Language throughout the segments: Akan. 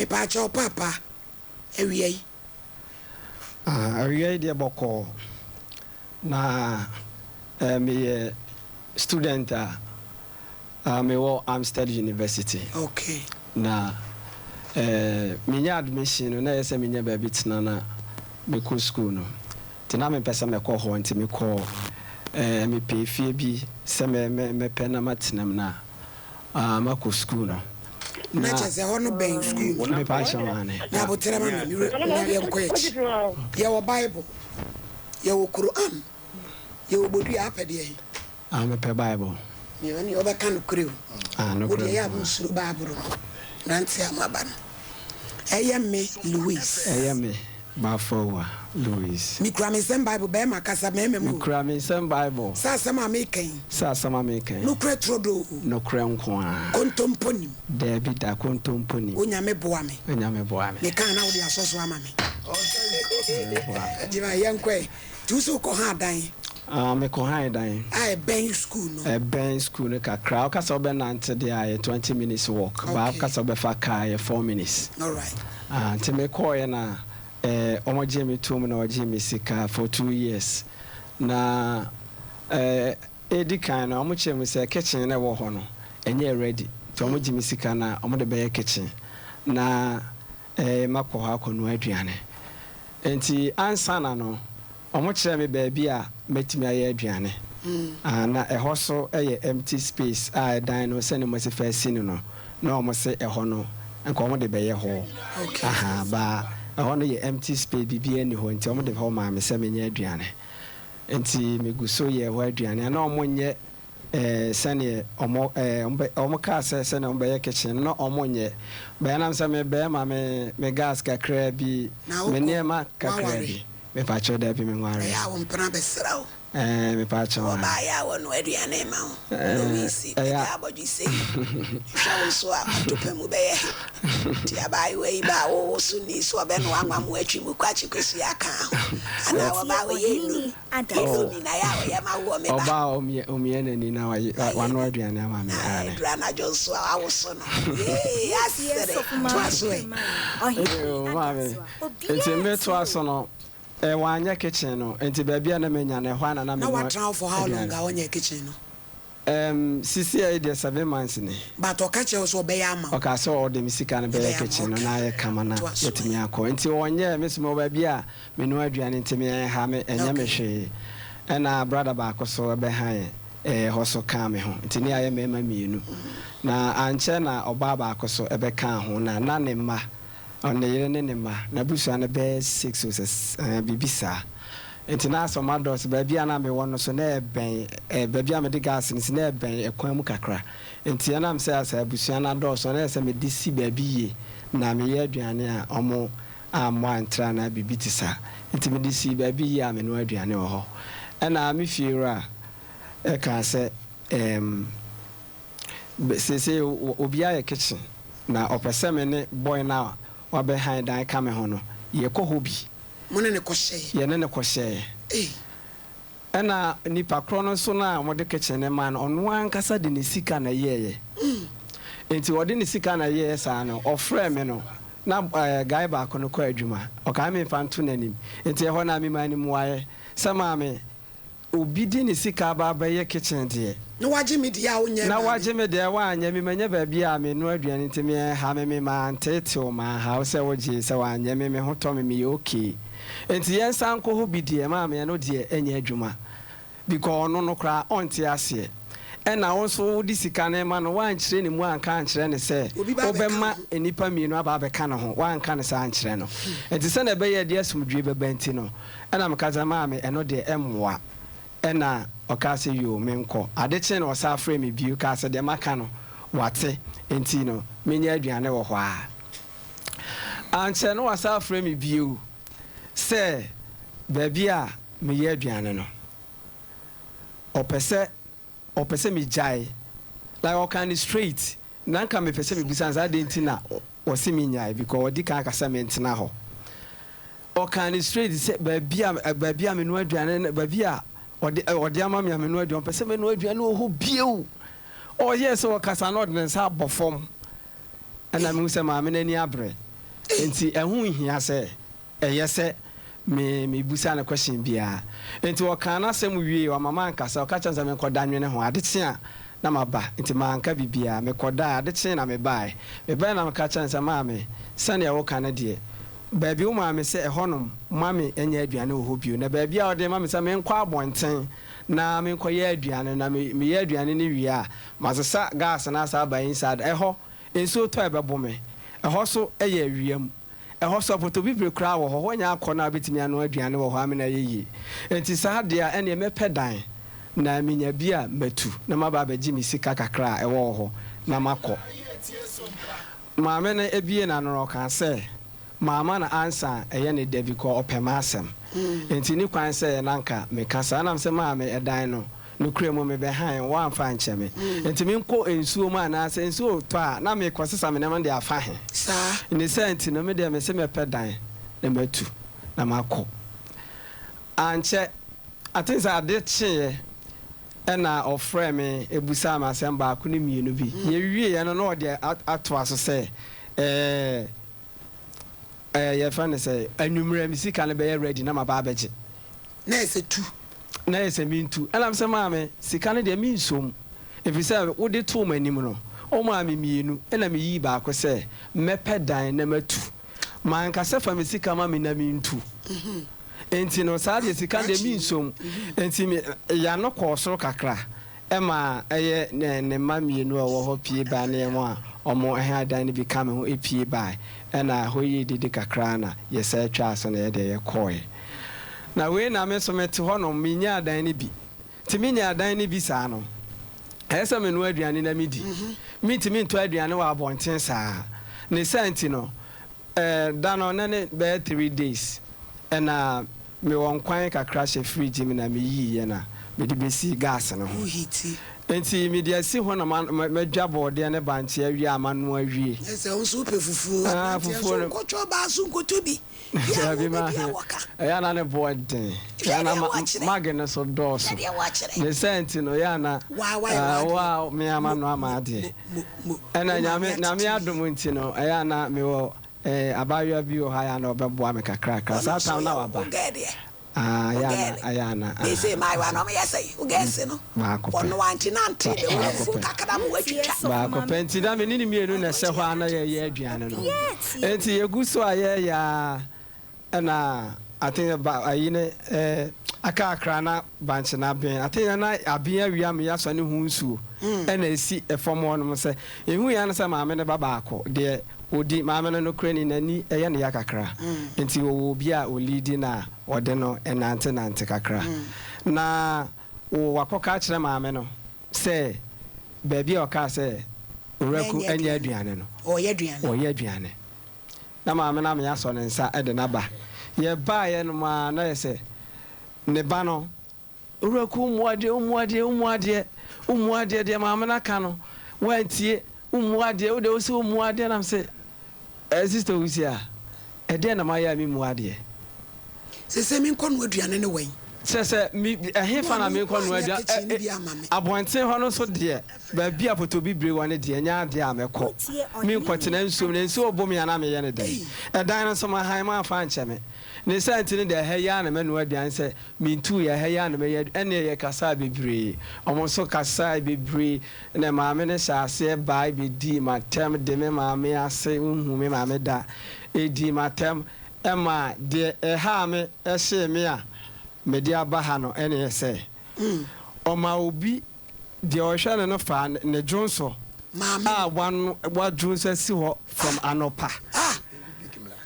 Mepaakyɛw paapa, awia yi. Ah, awia yi deɛ bɔkɔɔ. Na eh, meyɛ student a ah, mewɔ Amstead University. Okay. Na eh, menya admission no, na ɛyɛ sɛ menya baabi tena na mekɔ school no. Nti na mempɛ sɛ mɛkɔ hɔ, nti mekɔɔ eh, mepɛɛ fie bi sɛ mɛ, mɛ, mɛpɛ na matena mu na ah, makɔ school no. Na kyerɛ sɛ hɔ no bɛn school no. Mepa akyɛw ane. Na aboterɛ ma me, me na yɛnkɔ akyi. Yɛwɔ Bible, yɛwɔ Quran, yɛwɔ bodua, apɛ deɛ he? Ah, mepɛ Bible. Nea ɔne ɔbɛka nokorɛ o. Ah, Wo nokorɛ deɛ ɛyɛ a nko ara. monsuro Bible no. Mmeranteɛ a moaba no. Ɛyɛ me Louis. Ɛyɛ me Bafowa Louis. Mekura me nsam Bible, bɛrima kasa mmarima mu o. Mekura me nsam Bible. Sɛ asɛm a meka yi. Sɛ asɛm a meka yi. Nokorɛ turodoo o. Nokorɛ nko ara. Kontompo nnim. Daabi da, kontompo nnim. Onyame boa me. Onyame boa me. Meka a na wode asɔ so ama me. Onyame boa me. Gyina, yɛnkɔ ɛ. Nti wo se wokɔ haa dan? Ah, mekɔ haa dan. A ɛbɛn school no? Ɛbɛn school no kakra. Woka sɛ wobɛnante deɛ a, ɛyɛ 20 minutes walk. But Okay. woka sɛ wobɛfa car a, ɛyɛ 4 minutes. Alright. Ah, nti mekɔeɛ na eh, wɔgyee me toom na wɔgyee me sika for 2 years. Na eh, ɛdi kan no, wɔkyerɛɛ mu sɛ kitchen no ɛwɔ hɔ no, ɛnyɛɛ ready. Nti wɔgye me sika no a, wɔde bɛyɛ kitchen. Na eh, makɔ hɔ akɔnoa aduane. Nti ansa na no, wɔkyerɛɛ me baabi a mɛtumi ayɛ aduane. Ah, na ɛhɔ so yɛ empty space a ɛdan no sɛnea wɔasi fa asi no no, na wɔn se ɛhɔ no nka wɔn de bɛyɛ hɔ. Aha, ba ɛhɔ no yɛ empty space, biribiara nni hɔ, nti wɔn de hɔ maa me sɛ menyɛ aduane. Nti megu so yɛ hɔ aduane a na wɔn nyɛ eh, sɛneɛ wɔn eh, wɔn bɛ wɔn kaa sɛ sɛnea wɔn bɛyɛ kitchen no na wɔn nyɛ. Bɛyɛ nam sɛ me bɛrima me gas kakraa bi, Na me wokɔ nneɛma kakraa woaware? bi. Mepakyɛw daabi, menwaree. Ɛyɛ a wo mpena bɛsra wo? Eh, mepakyɛw a. Wɔbaeɛ a wɔnoa aduane ma wo? Eh, Louise, ɛyɛ a. Agya abɔdwe sei, hwɛ wo nso a w'atopɛ mu bɛyɛ he. Nti abaayewa yi ba a wo so nni so ɔbɛnoa anwa mo atwi mu kwakye kosua aka ho. Anaa wɔba a wɔyɛ indomie. Indomie na ɛyɛ a wɔyɛ ma woɔ me ba. Ɔbaa a ɔmia n'ani na Wayɛ wanoa aduane ama me na aane. ɛduru anadwo nso a wawoso no. Yee, asere. Toa so ɛ. Yoo, maame. Nti metoa so no, eh, wanyɛ kitchen no, nti baabi a na manya no, ɛhɔ ara na na Na menoa watena hɔ for how long aduane. a ɔnyɛɛ kitchen no? Sisi a yi deɛ 7 months ni. But ɔka kyerɛ wo sɛ ɔbɛyɛ ama wo? Ɔkaa sɛ ɔde me sika no bɛyɛ Ɛbɛyɛ ama kitchen no okay. na ayɛ kama na Toa so yɛatumi ɛ. akɔ. Nti ɔnyɛɛ, me nso mewɔ baabi a menoa aduane nti me ɛnha me, ɛnyɛ me Okay. hwee. Ɛna brother baako so bɛha yɛn ɛhɔ so kaa me ho. Nti ne yɛayɛ mmarima mmienu. Na ankyɛ na ɔbaa baako so bɛkaa ho na na ne mma, ne yere ne ne mma, n'abusua no bɛyɛ six o sɛ ɛɛ biribi saa. Nti na asɛ ɔmo adɔɔso. Baabi a na mewɔ no so na ɛbɛn ɛ baabi a mede gas no si na ɛbɛn ɛkwan mu kakra. Nti ɛnam sɛ asɛ abusua no adɔɔso no na ɛyɛ sɛ mede si baabi yie na meyɛ aduane a ɔmo ammɔ antra anaa biribi te saa. Nti mede sii baabi yie a menoa aduane wɔ hɔ. Ɛna me fiewura ɛkaa sɛ ɛɛm seesei obi ayɛ kitchen na ɔpɛ sɛ me ne boy no a wabɛhan dan ka me ho no yɛkɔ hɔ bi. Mo ne no kɔhyɛɛ? Yɛne no kɔhyɛɛ. Ei. Ɛna nipa korɔ no nso no a wɔde kitchen no maa no, ɔno ankasa de ne sika na ɛyɛeɛ. Nti ɔde ne sika na ɛyɛeɛ saa no, ɔfrɛɛ me no, na eh, guy baako no kɔ adwuma. Ɔkaa me mfa nto n'anim. Nti ɛhɔ no a memaa no mmuaeɛ sɛ maame, obi de ne sika aba abɛyɛ kitchen deɛ, Na wagye me deɛ a wonyɛɛ na maa me. Wagye me deɛ woanyɛ me, manya baabi a menoa aduane nti me ɛnha me, me manteetew manhaw sɛ wogyee sɛ woanyɛ me, me ho tɔ me, meyɛ okay. Nti yɛnsan nkɔ hɔ bi deɛ maame ɛno deɛ ɛnyɛ adwuma because ɔno no koraa ɔnte aseɛ. Ɛna wo nso wode sika no ma no, woankyerɛ ne mu anka ankyerɛ no sɛ Obi ba abɛka wobɛma wo ho. Nnipa mmienu aba abɛka ne ho, woanka no saa ankyerɛ no. Nti sɛnea ɛbɛyɛ ɛde asomdwoe bɛba nti no, ɛna meka sɛ maame ɛno deɛ ɛmmoa. Ɛna ɔkaa sɛ yoo menkɔ. Ade kyee no ɔsan frɛɛ me bio kaa sɛ deɛ maka no wate nti no menyɛ aduane wɔ hɔ ara. Ankyɛ no wasan afrɛ me bio sɛ baabi a meyɛ aduane no ɔpɛ sɛ megyae. Like ɔkaa no straight na nka mepɛ sɛ mebisa no sɛ adɛn nti na ɔse menyae because ɔdi kan aka sɛ mentena hɔ. Ɔkaa no straight sɛ baabi a menoa aduane no, baabi a ɔde ama me a menoa aduane, ɔpɛ sɛ menoa aduane wɔ hɔ bio. Ɔyɛɛ sɛ ɔkasa na ɔde ne nsa abɔ fam. Ɛna mehu sɛ maame n'ani abere. Nti ɛho nhia sɛ ɛyɛ sɛ me mebisa no question biara. Nti ɔkaa n'asɛm wiee, wamma mankasa, ɔka kyerɛɛ me sɛ menkɔda nwene ho, ade kye a na maba. Nti manka biribiara, mekɔdae, ade kyee na mebaeɛ. Mebaeɛ na meka kyerɛɛ no sɛ, Maame, sɛdeɛ woka no deɛ, baabi womaa me sɛ ɛhɔnom mma me nyɛ aduane wɔ hɔ bio, na baabi a wode rema me sɛ menkɔ abɔnten na menkɔyɛ aduane no, na meyɛ aduane no wie a, masesa gas no asan aba inside, ɛhɔ, nsuo tɔ a ɛbɛbo me, ɛhɔ nso yɛ awia mu. Ɛhɔ nso, apotobibire koraa wɔ hɔ. Hɔ nyɛ akɔnnɔ a wobɛtumi anoa aduane wɔ hɔ amene ayɛ yie. Enti saa deɛ a, ɛnneɛ mɛpɛ dan, na menya bi a matu na maba abɛgye me sika kakra a ɛwɔ wɔ hɔ na makɔ. Maame no buee n'ano na ɔkaa sɛ, Mamma no ansa a ɛyɛ no dɛ bikɔ ɔpɛ m'asɛm. Enti nni kwan sɛ na anka meka saa. Ɛnam sɛ maame ɛdan no, Nokorɛ mu, mebɛhan, woamfa ankyɛ me. Enti menkɔ nsuo mu anaa? Sɛ nsuo retɔ a, na merekɔsesa me nneɛma no de afa he? Ne saa nti no, me deɛ mese mɛpɛ dan na matu na makɔ. Ankyɛ, I think sɛ ade kyeeɛ ɛna ɔfrɛɛ me bisaa me asɛm baako ne mmienu bi. Yɛwieeɛ no na ɔde atoa so sɛ, ɛɛ, ɛɛ yɛfrɛ no sɛ anwummerɛ me sika no bɛyɛ ready na maba abɛgye. Na ɛsɛ tu. Na ɛsɛ mentu. Ɛna mesɛ maame sika no deɛ mensom ɛfiri sɛ wode too m'anim no womaa me mmienu ɛna meyii baako sɛ mɛpɛ dan na matu. Manka sɛ fa me sika ma me na mentu. Enti no saa deɛ sika no deɛ mensom. Enti me yano kɔɔ soro kakra. Ɛma ɛyɛ ne ne mma mmienu a wɔwɔ hɔ pue bae ne wɔn a wɔhan dan no bi ka me ho pue bae. Ɛnna ɛhɔ yɛɛ dede kakra na yɛsan twaa so na yɛde yɛkɔe. Na wei na me nso mete hɔnom, minnyaa dan no bi. Nti minyaa dan no bi saa no, ɛyɛ sɛ menoa aduane na midi. Mintumi ntɔ aduane wɔ abɔnten saa. Ne saa nti no, Eh da no na ne bɛyɛ 3 days ɛna me wɔ nkwan kakra hyɛ fridge mu na me yii yɛ na me de bɛsii gas no ho Wo heati. nti me de asi hɔ na ma madwa bɔɔdeɛ ne bankye awie a manoa awie. Ɛsɛ wo nso wopɛ fufuo Ah aberanteɛ fufuo nso no. nkɔtwɔ baa so nkɔtɔ bi yɛ a Dabi wobɛdi maame a wɔka. ɛyɛ a na ne boɔ den Hwɛ ɛyɛ a na deɛ ma wɔkyerɛ mage no so hwɛ dɔɔso deɛ wɔkyerɛ. ne saa nti no ɛyɛ a na Waa wayɛ ah w'adeɛ wo a me ara mo manoa mo mo m'adeɛ. mo mo Ɛna wo maame Nyame Nyame atete wo adom yie. nti no ɛyɛ a na mewɔ eh abaayewa bi wɔ hɔ a ɛyɛ a na ɔbɛboa me kakrakra Ɔno saa nso time no yɛ na wo waba girl deɛ ah wo ɛyɛ a girl na ɛyɛ a na ah seesei mmaayewa no wɔyɛ sɛn wo girls no baako pɛ ɔno ante nante ba bɛwɔ baako afuo pɛ kakra ma watwitwa. baako pɛ nti na me ne no mmienu na ɛhyɛ hɔ a na yɛreyɛ aduane no nti yɛgu so a yɛreyɛ ara Ɛna I think ba ayi ne eh, aka akra na bankye na aben. I think na aben awie ama yɛasɔ ne ho nsuo ɛna esi ɛfam hɔ nom sɛ ehu yɛn ano sɛ maame no ba baako deɛ odi maame no nokorɛ ni n'ani ɛyɛ ne ya kakra nti ɔwɔ obi a ɔliidi no a ɔde no ɛnante nante kakra na wakɔka akyerɛ maame no sɛ baabi a ɔkaa sɛ Owuraku Mɛnyɛ nyɛ aduane aduane no ɔyɛ aduane. ɔyɛ aduane. Na maame no ame asɔ ne nsa de no aba. Yɛbaeɛ nom ara na ayɛ sɛ ne ba no, Owura Ku, wommu adeɛ, wommu adeɛ, wommu adeɛ, wommu adeɛ, deɛ maame no aka no, woantie, wommu adeɛ, wo deɛ wose wommu adeɛ. Na mese, Eh, Sister Owusia, ɛdeɛn na mayɛ a memmu adeɛ? Seesei menkɔnoa aduane no wɛn? Kyerɛ sɛ, me, ɛhefa na menkɔnoa Woanyɛ aduane? kitchen no Ɛ, bi amma me. abɔnten hɔ no nso deɛ, baabi a potobibire wɔ no deɛ, ɛnyɛ adeɛ a mɛkɔ. Menkɔtena nsuo mu, na nsuo rebɔ me a na meyɛ no dɛn? Ɛdan no nso, mahan, moamfa ankyɛ me. Ne saa nti no deɛ, ɛha yi ara na mɛnoa aduane, sɛ mentuiɛ a, ɛha yi ara na mɛyɛ aduane. Ɛnneɛ yɛkasaa bebree. Wɔn nso kasae bebree, na maame no hyɛɛ aseɛ bae bɛdii m'atɛm, de me maame ase, wonhuu me maame da, ɛdii m'atɛm. Ɛmaa deɛ ɛhaa me hyee me a mede aba ha no ne sɛ, ɔmaa obi, deɛ ɔhwɛ no no faa ne dwonsɔ a wadwonsɔ asi hɔ from anɔpa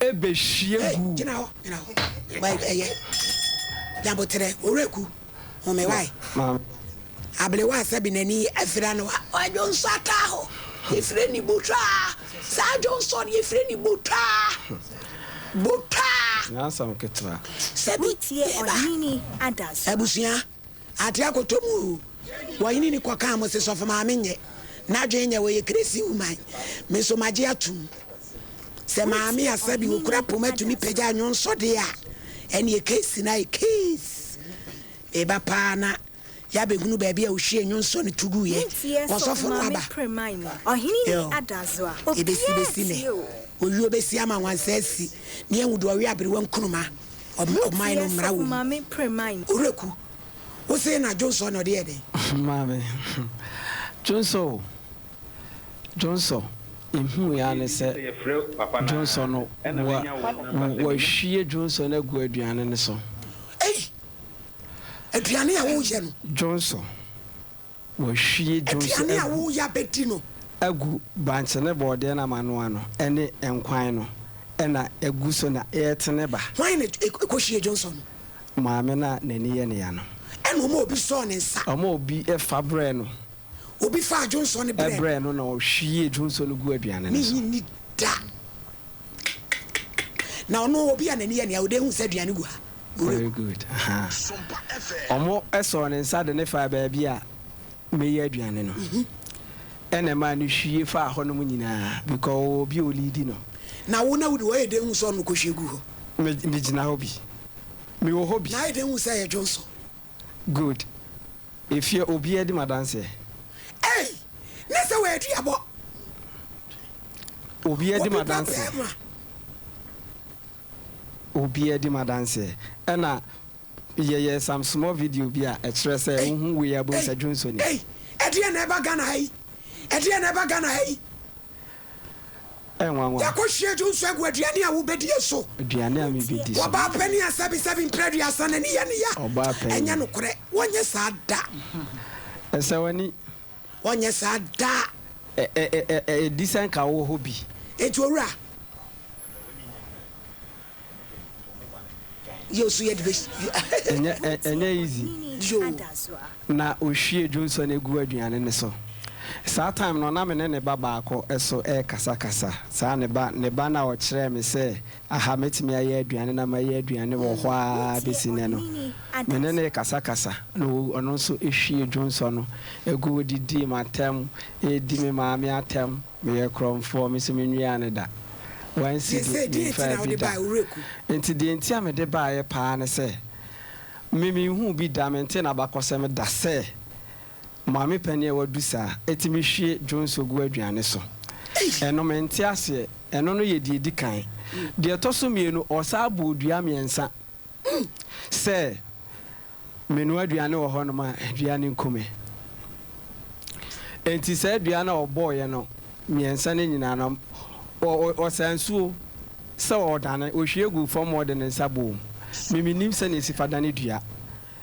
bɛhwie guu. Gyina hɔ, gyina hɔ. Ɛyɛ. Nyaboterɛ, Owuraku, home wae. Abrewa a sɛbe n'ani afira no a ɔdwonsɔ ataa hɔ. Yɛfrɛ no botwaa. Saa dwonsɔ no yɛfrɛ no botwaa. Botwaa. Nyɛ asɛm ketewa. Sɛbe yɛba. Abusua, ate akɔtɔ mu oo. Wɔhene ni kɔkaa mo se sɔfo maame nyɛ. N'adwene nyɛ wɔyɛ crazy woman. Me nso magye atom. Sɛ maame a sɛbe okura poma tumi pagya nwonsɔ deɛ a, ɛneɛ case no ayɛ case. Meba paa na. Yɛabɛhunu baabi a ɔhwiee nwonsɔ no to guiɛ. Wontie Ɔsɔfo sɔfo no maame aba. premae mu. Ɔhene ni Yo. adazoa. Ɛbɛsi Obiara bɛsi nnɛ. tie o. Owuo bɛsi ama nwansa asi na yɛahu deɛ ɔwe aberewa nkruma. Ɔman Wontie no mmara sɔfo wɔ mu. maame premae mu. Owuraku, wo se na dwonsɔ na ɔde yɛ dɛn? Maame, dwonsɔ o, dwonsɔ, ehuui ara ne sɛ dwonsɔ no, wa, wahwie dwonsɔ no agu aduane no so. Ei! Aduane a woreyɛ no. Dwonsɔ, wahwie dwonsɔ Aduane a agu. woreyɛ abɛdi no. Agu bankye ne bɔɔdeɛ no a manoa no ne nkwan no na agu so na ɛretene ba. Hwan na ɛkɔhwie dwonsɔ no? Maame no a n'ani yɛ no ya no. Ɛna ɔma obi sɔɔ ne nsa. Ɔma obi fa brɛɛ no. Obi faa dwonsɔ no brɛɛ no. Brɛɛ no na ɔhwiee dwonsɔ no guu aduane no so. Mennye nni da. Na ɔno obi a n'ani yɛ no ya, ɔde hu sɛ aduane gu ha. Very good ahaa. Ɔmo sɔɔ ne nsa de no faa baabi a meyɛ aduane no. Ɛna ɛmaa no hwie faa hɔ nom nyinaa because ɔwɔ obi a ɔliidi no. Na wo na wode ɔyɛ dɛn hu sɛ ɔno kɔhwie gu hɔ? Me megyina hɔ bi. Mewɔ hɔ bi. Na ayɛ dɛn hu sɛ ɛyɛ dwonsɔ? Good. Efie obiara di m'adanseɛ. Ei! Ne sɛ wɔ aduabɔ. Obiara di Obi ba m'adanseɛ. bɛɛma. Obiara di m'adanseɛ. Ɛna yɛyɛɛ some small video bi a ɛkyerɛ sɛ Ei! wohu wei a wobɛhu Ei! sɛ dwonsɔ ni. Ei! Ɛdeɛn na ɛba Ghana ha yi? Ɛdeɛn na ɛba Ghana ha yi? Ɛnwanwa. Yɛakɔhwie dwonsɔ agu aduane a wobɛdie so. Aduane a mebɛdi so. Ɔbaa panin a sɛbesɛbe mprɛ aduasa n'ani yɛ no ya. Ɔbaa panin. Ɛnyɛ nokorɛ, wɔnyɛ saa da. Ɛsɛ w'ani. Wɔnyɛ saa da. Ɛ ɛ ɛ ɛ ɛdi sɛ nka wowɔ hɔ bi. Enti owura. Yɛ osu yɛ de bɛ. Ɛnyɛ ɛ ɛnyɛ easy. Yoo. Na ohwie dwonsɔ no gu aduane no so. Saa time no na me ne ne ba baako so rekasakasa. Saa ne ba ne ba no a ɔkyerɛɛ me sɛ aha mɛtumi ayɛ aduane na mayɛ aduane wɔ hɔ ara bɛsi nnɛ no, me ne no rekasakasa na ɔno nso hwie dwonsɔ no gu didii m'atɛm, redi me maame atɛm. Meyɛ korɔmfoɔ, me nso menwiaa no da. Wansi Seesei, bi, deɛn nti na memfaa bi wode da. baeɛ, Owuraku? Enti deɛ nti a mede baeɛ paa ne sɛ, me menhuu bi da, mentee n'abakɔsɛm da sɛ maame panin a wadu saa tumi hwie dwonsɔ gu aduane so. Ɛno mente aseɛ. Ɛno no yɛ deɛ ɛdi kan. Deɛ ɛtɔ so mmienu, ɔsan bɔɔ dua mmiɛnsa sɛ Menoa aduane wɔ hɔnom a, dua no nku me. Enti saa dua no a ɔbɔeɛ no mmiɛnsa no nyinaa no, ɔsaa nsuo sɛ ɔredane, ɔhwie guu fam ma ɔde ne nsa bɔɔ mu. Me mennim sɛdeɛ ɛsi fa dane dua.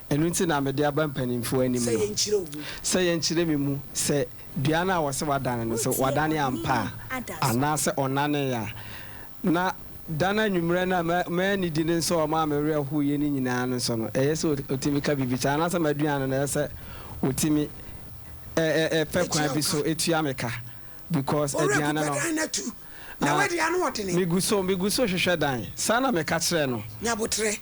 Ɛno nti na mede aba mpanimfoɔ anim Sɛ no, yɛnkyerɛ wo mu. sɛ yɛnkyerɛ me mu sɛ dua no a wɔse wadane no, sɛ Wotie wadane ampa Ɔhene a, Adasoa. anaasɛ ɔnanee a. Na da no anwummerɛ no a mannidi no nso a ɔmaa me werɛ hoeɛ no nyinaa no nso no, ɛyɛ sɛ ɔtumi ka biribi kyerɛ, anaasɛ m'aduane no, ɛyɛ sɛ ɔtumi pɛ Ɛtua kwan wo bi ka. so tua me ka because Owura aduane Kupa no, dan no atu, na ah, w'adi ano ɔdene. megu so, megu so hwehwɛ dan. Saa na meka kyerɛɛ no. Nya aboterɛ.